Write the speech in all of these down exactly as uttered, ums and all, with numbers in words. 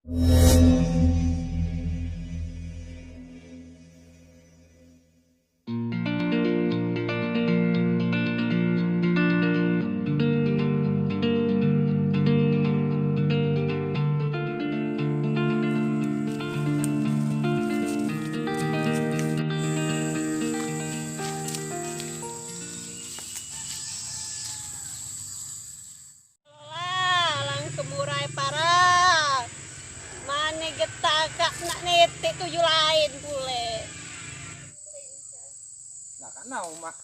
Lah, lang kemurai para. Mane getak kak nak netik tuju lain pule. Lah, kan nau, Mak.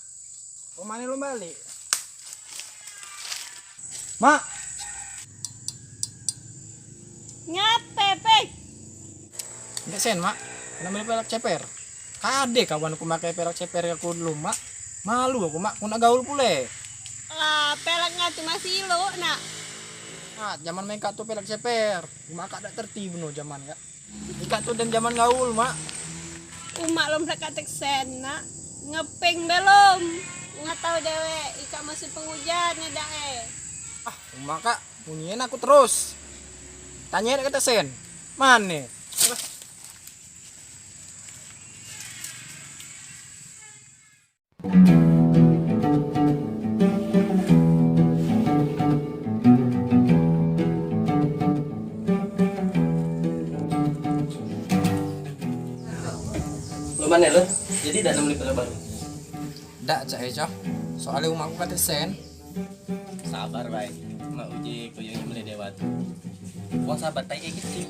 Pemane lu balik? Mak. Ngape, Pik? Ndak sen, Mak. Nak beli pelek ceper. Kade kawan ku make pelek ceper aku dulu, Mak. Malu aku, Mak. Ku nak gaul pule. Lah, pelek ngatu masih ilok, nak. Ah, zaman main kak tu pelek ceper. Mak kak dak terti bener zaman kak. Ikak tu dan zaman gaul, Mak. Umak lom dak katek sen, nak. Ngeping belum. Ngatau dewek, ikak musim pengujan nyedak e. Ah, umak kak, munyiin aku terus. Tanya dak katek sen. Mane? Lu mane lu? Jadi dak nemu lepe baru? Dak, cak e, Cok. Soale umakku kate sen. Sabar bae. Mak uji koyongnyo mulai dewat. Wong sabar tai kecil.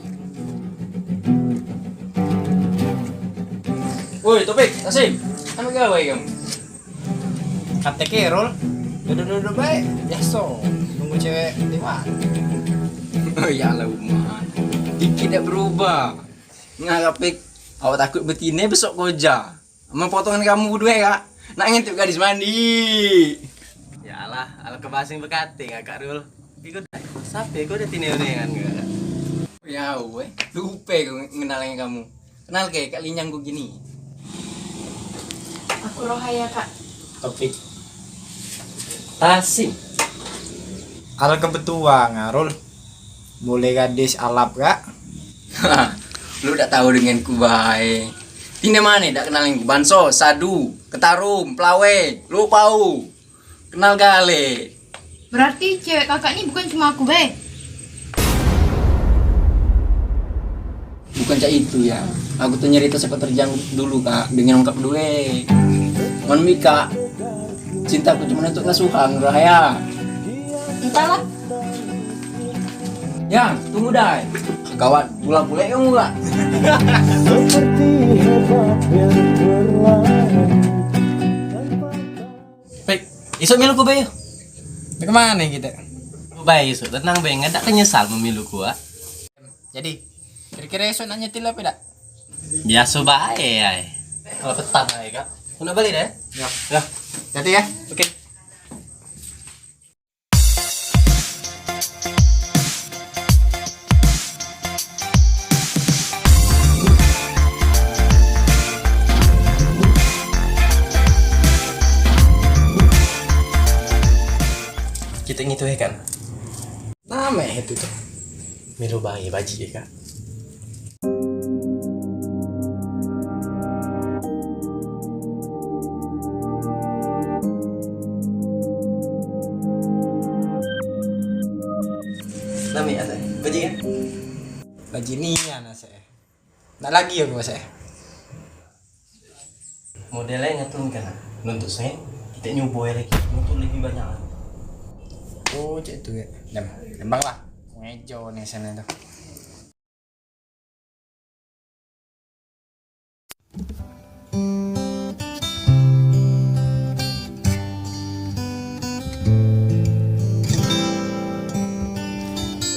Woi, Topik, Tasim, anu gawe kamu? Kate Kerol, duduk-duduk bae, biaso, nunggu cewek lewat. Oh ya Allah, Uman. Dikit dak berubah. Ngarap, Pik, awak takut betine besok koja. Amen potongan kamu bedue kak, nak ngintip gadis mandi. Ya Allah, Allah kebasing bekati kakak Rul. Iku sape iku dah tine uningan kakak. Ya weh, lupe ku ngenal dengan kamu. Kenal ke kak linyang ku gini. Aku Rohaya kak. Topik. Tasing. Al kebetuan ngarul. Boleh gadis alap kak. Lu dak tahu dengan ku bae. Tine mane dak kenal dengan ku, banso, sadu, ketarum, pelawe, lu pau. Kenal gale. Berarti cewek kakak ni bukan cuma aku bae. Bukan cak itu ya. Aku tu nyerita sepak terjang dulu kak dengan ungkap due. Mon mi kak, cintaku cuma untuk ngasuhang Rahaya. Entahlah. Ya, tunggu dai. Gawat, pulang pule kamu kak. Seperti hebat yang berlari. Pek, isuk milu ku be. Ke mane kite? Ku bae isuk, tenang be, ngadak ke nyesal memilu ku ah. Jadi, kira-kira isuk nak nyetil ape dak? Biaso bae ai. Kalau petang ai kak. Ku nak balik deh. Ya. Ya. Jadi ya. Oke. Kite ngitu he kan. Name itu tu. Milu bae baji ye kak. Nami ate, baji kan? Baji nian ase. Nak lagi aku ase. Model lain ngatun kan. Nuntuk saya, kita nyoba lagi. Nuntuk lebih banyak lagi. Oh, cek tu ya. Jam, gampang lah. Ngejo nih sana tu.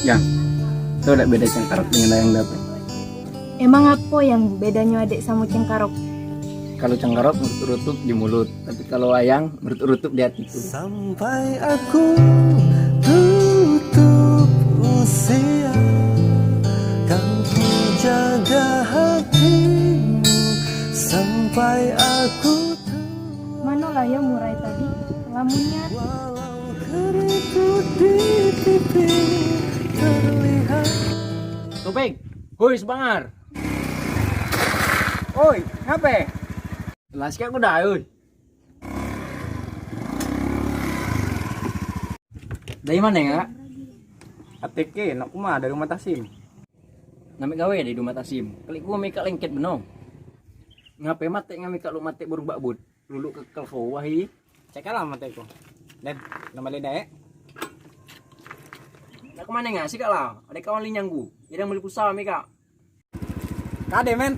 Yang, tau dak beda cengkarok dengan layang dapat? Emang apa yang bedanya adek sama cengkarok? Kalau cengkarok merutup-rutup di mulut, tapi kalau layang merutup-rutup di hatiku. Sampai aku tutup usia, kan ku jaga hatimu sampai aku tua. Mano lah ya murai tadi? Lamunnya walau keriput di pipi terlihat. Peng, hoi sebangar. Oi, ngape? Lah sikak ku dah, oi. Dari mane, Kak? A T K, nak kuma dari rumah Tasim. Name gawe dari rumah Tasim. Klik ku mikak lengket beno. Ngape mate ngami kak lu mate burung bakbut? Luluk ke kelfo wahi. Cek lah mate ku. Dan nama le daek. Nak kemane ngasi kak lah? Ada kawan linyang ku. Dia beli pulsa mi kak. Kade men.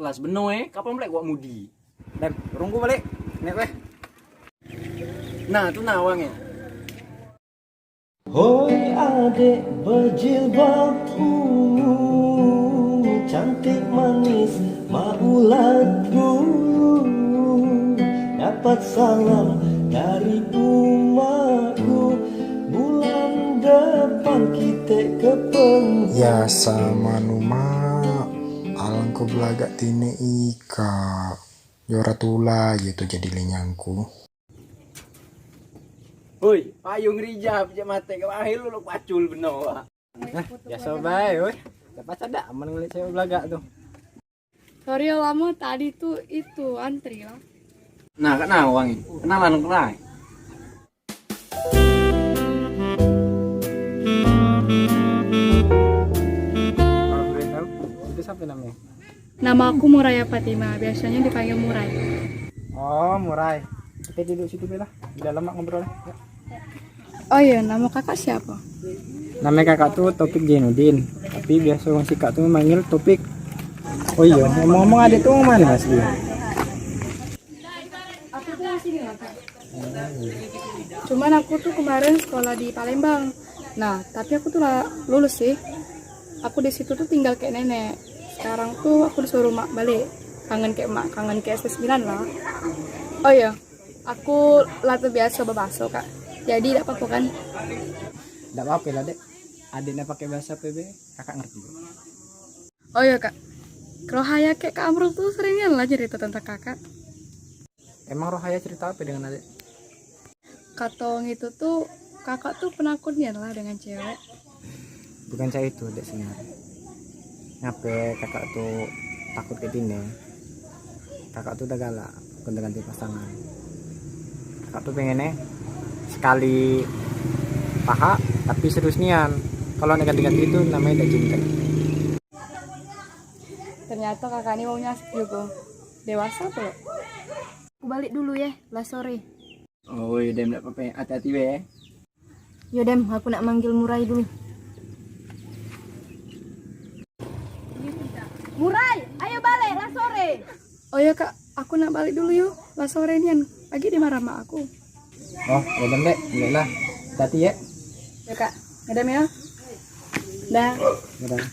Las beno eh, kapan balik wak mudi? Dan runggu balik. Nek weh. Nah, tu nah wang eh. Hoi adek bejilbab ungu, cantik manis mak ulatku. Dapat salam dari umakku, bulan depan kite ke penghulu. Ya sama nu mak, alangko belagak tine ika. Yo ora tula ye tu jadi linyangku. Hoi, payung rija pijak mate ke akhir lu pacul beno wak. Nah, biaso bae oi. Dapat sadak aman ngeliat cewek belagak tu. Sorry yo lamo tadi tu itu antri lah. Nah, kak nah wangi. Kenalan kak nah. Kalau boleh tahu, itu siapa namanya? Nama aku Muraya Fatimah, biasanya dipanggil Murai. Oh, Murai. Kita duduk situ be lah. Di dalam mak ngobrol. Oh iya, nama kakak siapa? Nama kakak tu Topik Jenudin, tapi biasa orang sikak tu manggil Topik. Oh iya, ngomong-ngomong adik tu orang mana asli? Cuman aku tuh kemarin sekolah di Palembang. Nah, tapi aku tuh lah lulus sih. Aku di situ tuh tinggal kayak nenek. Sekarang tuh aku disuruh mak balik. Kangen kayak mak, kangen kayak S D sembilan lah. Oh iya, aku lah terbiasa bebaso, Kak. Jadi tidak apa-apa kan? Tidak apa-apa lah, Dek. Adiknya pakai bahasa P B, kakak ngerti kok. Oh iya, Kak. Rohaya kayak Kak Amrul tuh sering lah cerita tentang kakak. Emang Rohaya cerita apa dengan adek? Kata wong itu tuh kakak tuh penakut nian lah dengan cewek. Bukan cak itu dek sebenarnya. Ngape kakak tuh takut ke tine? Kakak tuh udah galak ganti-ganti pasangan. Kakak tuh pengennya sekali pahak tapi serius nian. Kalau nak ganti-ganti itu namanya tidak cinta. Ternyata kakak ni wongnya asik juga. Dewasa pula. Aku balik dulu ya, lah sore. Oh, yo dem, dak ape-ape. Hati-hati be. Yo dem, aku nak manggil Murai dulu. Murai, ayo balik, lah sore. Oh ya kak, aku nak balik dulu yo, lah sore nian. Lagi dimarah mak aku. Oh, yo dem dek, baiklah. Hati-hati ya. Ya kak, ngadem ya. Dah. Dadah.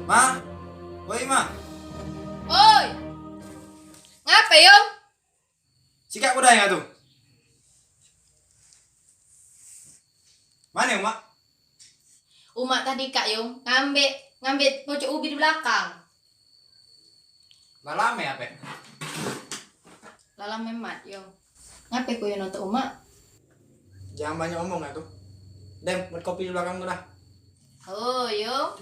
Ma, oi Ma. Oi. Ngape yo? Sikak kuda yang tu. Mane umak? Umak tadi kak yo ngambek ngambek pocok ubi di belakang. Lah lame ape? Lah lame mat yo. Ngape ku yo nonton umak? Jangan banyak omong ya tu. Dem, buat kopi di belakang tu dah. Oh yo.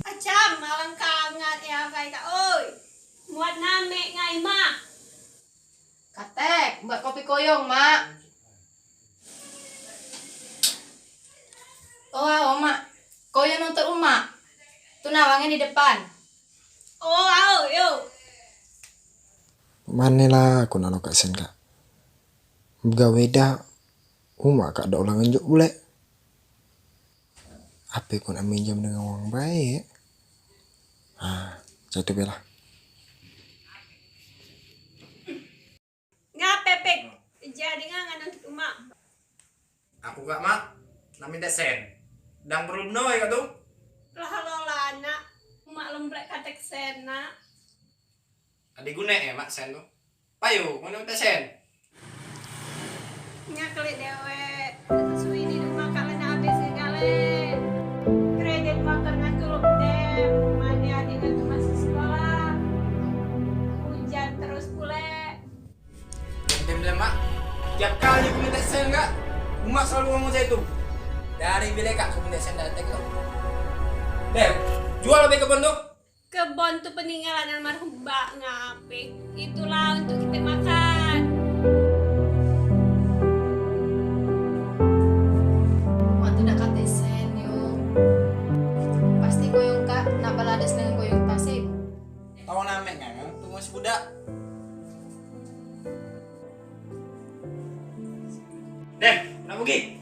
Acam, alangkah angat ya kai kak oi. Muat namek ngai mah. Katek, buat kopi koyong mak. Oh ao mak, koyong nuntut umak. Tu nawange di depan. Oh ao yo. Mane lah aku nak nukak sen kak. Begawe dah. Umak kak dak ulang ngenjuk pulek. Ape ku nak minjam dengan wang bae? Ha, cak tu be lah. Ngape pek? Jadi ngan nganu umak. Aku kak, Mak, nak minta sen. Dang perlu beno ya kak tu. Lah lo lah anak, mak lemplek katek sen nak. Ade gune ya mak sen tu. Payo, mana minta sen? Nya kelik dewek. Susu ini rumah kak lena habis segale. Kredit motor ngaku luk dem. Mane adik ngaku masih sekolah. Hujan terus pulek. Dem, dem, dem, Mak. Tiap kali aku minta sen kak, Mak selalu ngomong saya tu. Dari bila kak aku minta sen datek tu? Dem, jual be kebun tu. Kebon tu peninggalan almarhum bak ngapik. Itulah untuk kita makan. Mak tu dak katek sen yo. Pasti koyong kak nak baladas dengan koyong tasik. Tau name ngangang tu masih budak. Deh, nak pergi.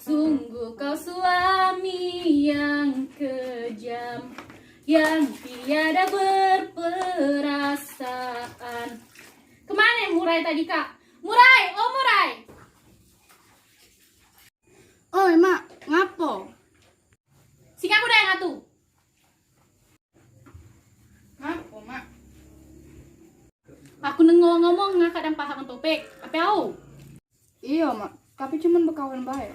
Sungguh kau suami yang kejam, yang tiada berperasaan. Kemane Murai tadi, Kak? Murai, oh Murai. Oi, Mak, ngapo? Sing aku dah ngatu. Ngapo, Mak? Aku nengok ngomong ngakak dan pahak ngan Topik. Ape au? Iyo, Mak. Tapi cuman bekawan bae.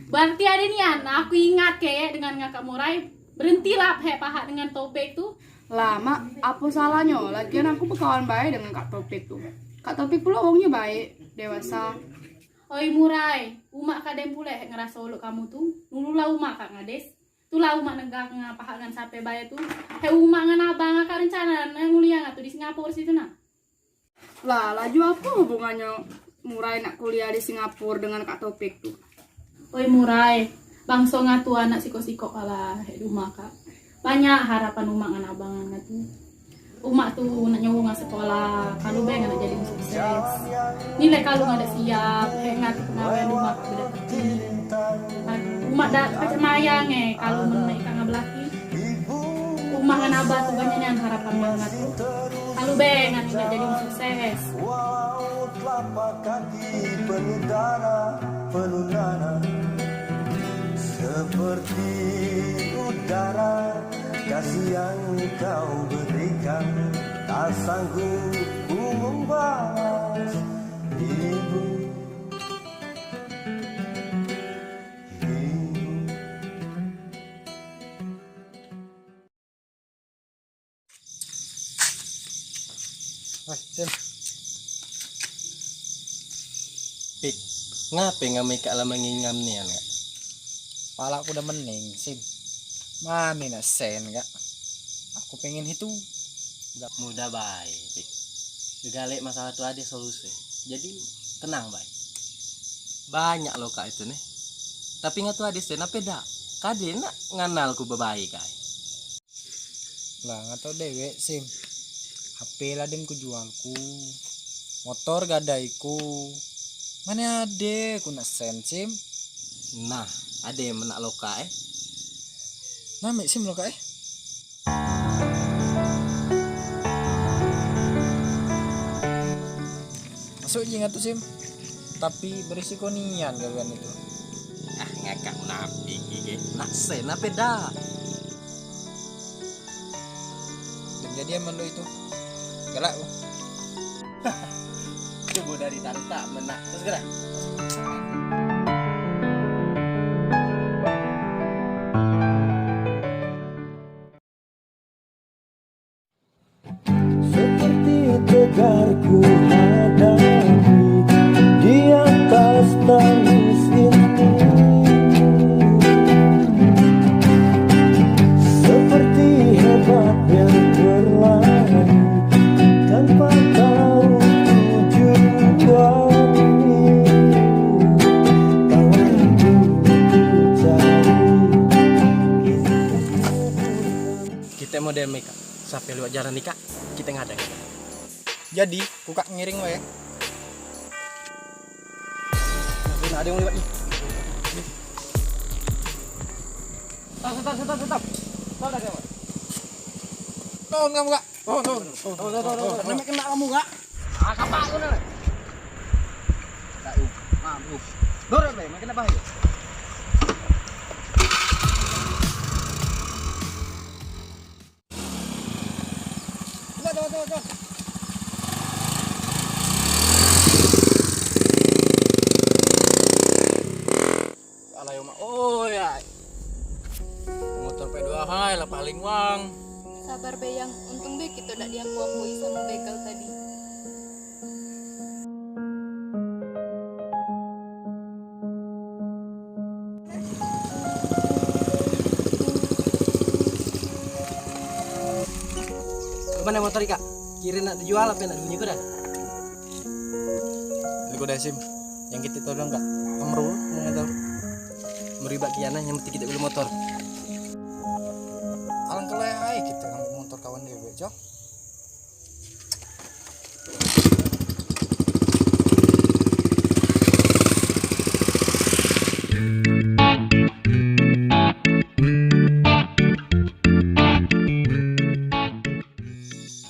Berarti ade nian, aku ingat ke dengan ngakak Murai. Berhentilah pahak-pahak dengan Topik tu. Lah, Mak, apo salahnyo? Lagian aku bekawan bae dengan Kak Topik tu. Kak Topik pulo wongnyo baik, dewasa. Oi Murai, umak kak dem pulek ngeraso olok kamu tu. Dululah umak kak ngades. Tulah umak negak ngapahak ngan sape bae tu. He umak ngan abang kak rencana nak nguliah ngatu di Singapura situ nah. Lah, laju apo hubungannyo Murai nak kuliah di Singapura dengan Kak Topik tu? Oi Murai, bangso ngatu anak sikok-sikok kalah he umak kak. Banyak harapan umak ngan abang ngatu. Umak tu nak nyuruh ngan sekolah, kalu be ngan nak jadi sukses. Nilai kalu ngan dak siap, he ngatu pengawean umak kak bedak kecil. Umak dak pacak mayang eh kalu men nak ikak ngan belaki. Umak ngan abah tu banyak nian harapan ngan ngatu. Kalu be ngan nak jadi sukses. Walau telapak kaki penuh darah, penuh nanah, seperti udara, kasih yang kau berikan, tak sanggup ku membalas, Ibu. Ibu. Weh, Sim. Pik, ngape ngam ikak la mengingam nian, Kak? Palaku dah mening, Sim. Mane nak sen, Kak? Aku pengen itu. Mudah bae, Pik. Segale masalah tu ade solusi. Jadi, tenang bae. Banyak lo, Kak, itu nih. Tapi ngatu ade sen ape dak? Kade nak nganal ku bebae, Kak. Lah, ngato dewek, Sim. H P la dem ku jual ku. Motor gadai ku. Mane ade ku nak sen, Sim? Nah, ade men nak lokak, eh. Nah, mek Sim lokak, eh. Masuk ji ngatu, Sim. Tapi berisiko nian gawean itu. Ah, ngakak munafik ige. Nak sen ape dak? Dem jadi aman lo itu. Galak lo. Coba dari tanta menak. Terus gerak. Seperti tegar ku hadapi di atas tangis ini. Seperti hebat yang berlari tanpa tahu tujuan ini. Kawan ku cari. Kite model meka. Sape lewat jalan ni, Kak, kite ngadai. Jadi, ku kak ngiring wae. Ada yang lewat ni. Stop, stop, stop, stop. Stop dah, kawan. Turun kamu, Kak. Turun, turun, turun, turun, turun, turun. Kena, kena kamu, Kak. Ah, kapak tu dah. Tak, uh, maaf, uh. Turun, Bang, makin bahaya. Coba, coba, coba, coba. Alai, Mak. Oh, ya. Motor pe dua hai lah paling, wang. Sabar be, Yang. Untung be kito dak diaku-akui samo begal tadi. Mano motor ikak? Kiro nak dijual apo nak dibunyi ku dah? Lego dah, Sim. Yang kito tolong kak Amrul, yang tau. Meribak kian lah, yang penting kito beli motor. Alangkah lah ai kito ngambil motor kawan dewek, Cok.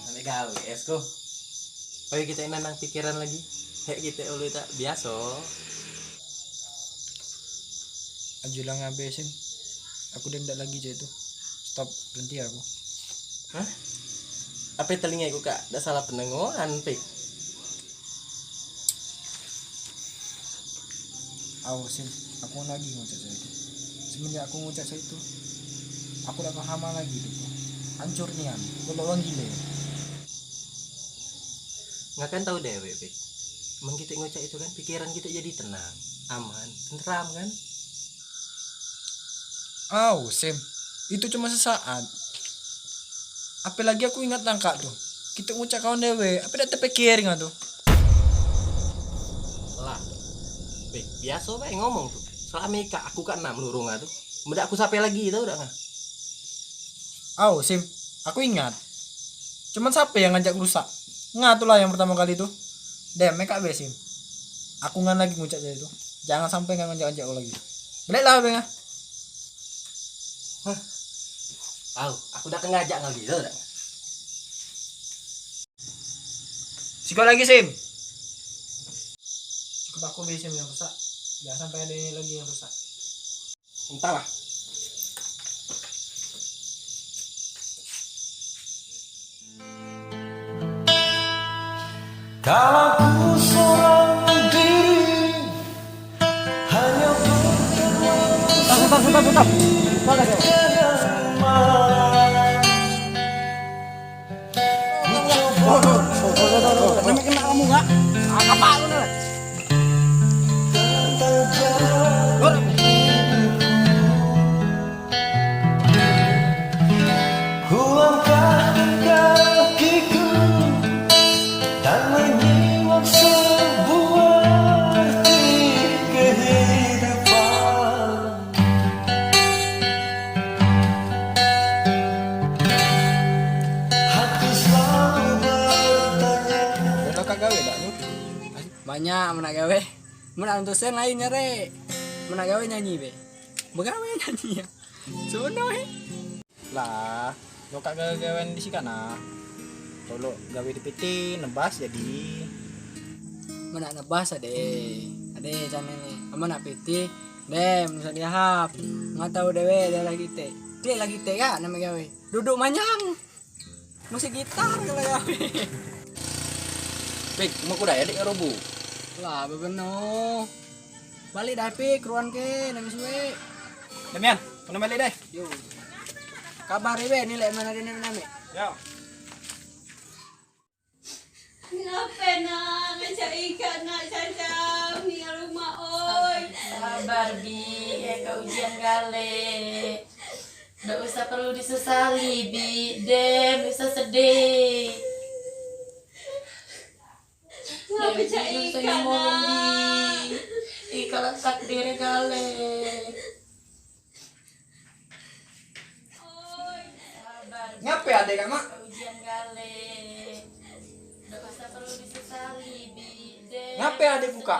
Sampe gawe es ko. Ayo kite nang pikiran lagi. Hek kite ulu tak biaso. Ajulah ngabesin. Aku dem dak lagi cak itu. Stop, berhenti aku. Hah? Ape telinga ku kak dak salah pendengoan, Pik? Au, Sim, aku lagi ngucak cak itu. Semenjak aku ngucak cak itu, aku dak paham lagi hidupku. Hancur nian, aku dak wong gile. Ngakan tau dewek, Pik. Men kite ngucak itu kan, pikiran kite jadi tenang, aman, tenteram kan? Au, Sim, itu cuma sesaat. Apelagi aku ingat nang kak tu. Kite ngucak kawan dewek, ape dak tepikir ngah tu? Lah, Pik, biaso bae ngomong tu. Selame kak, aku kak enam lurung ngah tu. Medak aku sape lagi tau dak ngah? Au, Sim, aku ingat. Cuman sape yang ngajak rusak? Ngah tu lah yang pertamo kali tu. Dem, mekak be, Sim. Aku ngan lagi ngucak cak itu. Jangan sampe ngan ngajak-ngajak aku lagi. Belek lah be ngah. Hah? Au, aku dak ngajak ngan lagi tu dak. Sikok lagi, Sim. Cukup aku be, Sim, yang rusak. Jangan sampe ado lagi yang rusak. Entahlah. Kalau ku seorang diri, hanya berdoa. Bentar, bentar, bentar, bentar. Sabar, sabar. Kena kena kamu, Kak. Ah, kapak lu dah. Kulangkah kakiku dan menyimak sebuah arti kehidupan. Hati selalu bertanya. Ado kak gawe dak tu? Banyak men nak gawe. Men nak nonton sen lain nyare. Men nak gawe nyanyi be. Begawe nyanyi ya. Sono eh. Lah, lo kak gawe-gawean di sika nah. Tolok gawe di P T, nebas jadi. Men nak nebas ade. Ade channel ni. Amen nak P T, dem, usah dihap. Ngatau dewe daerah kite. Klik lah kite kak name gawe. Duduk manyang. Musik gitar kalu gawe. Pik, umur ku dah elik robo. Lah, bebeno. Balik dah, Pik, ruan ke, nang suwe. Demian, kena balik deh. Yo. Kabar ibe ni lek mana dia name. Yo. Ngape nak ngajak ikak nak cacam ni rumah oi? Sabar bi, eh, kau ujian gale. Dak usah perlu disesali bi, dem, dak usah sedih. Ngape cak ikak nak? Ikak lah takdir gale. Ngape ade kak mak? Ngape ade buka?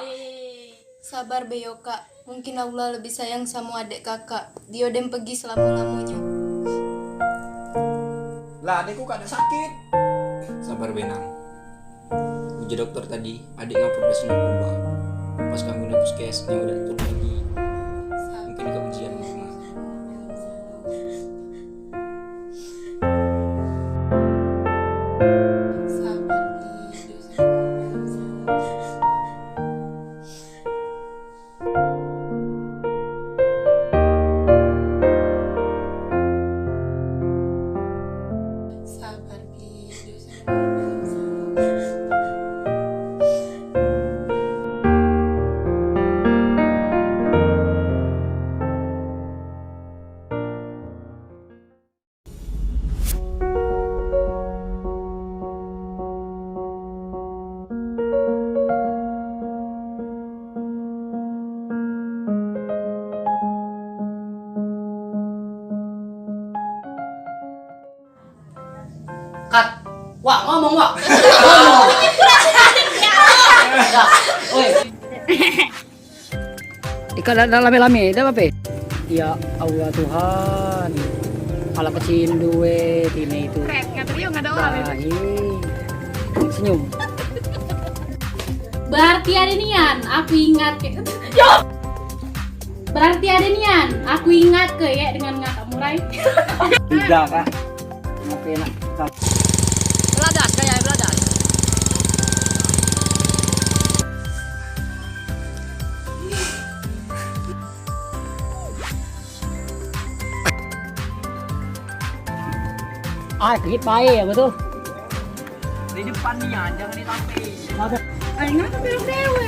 Sabar be yo, Kak. Mungkin Allah lebih sayang samo adek kakak. Dio dem pegi selamo-lamonyo. Lah, adekku kak dak sakit. Sabar be, Nang. Ujar dokter tadi, adek ngapur dah seminggu bah. Pas kamu di puskes, nyawa dak turun lagi. Mungkin kau ujian, Nang. Cut. Wak, ngomong, Wak. Ngomong. Dah. Oi. Ika dak, dak lame-lame, dak ape? Ya Allah Tuhan. Pala kecil due tine itu. Keren, nggak teriak, nggak ada orang. Bahi. Senyum. Berarti ade nian, aku ingat ke. Yo! Berarti ade nian, aku ingat ke ya dengan ngakak murai. Tidak, Kak. Makin enak. Beladas, kayak beladas. Ah, kejit bae apa tu? Di depan ni ya, jangan di samping. Ada. Ay, ngapa belok dewe?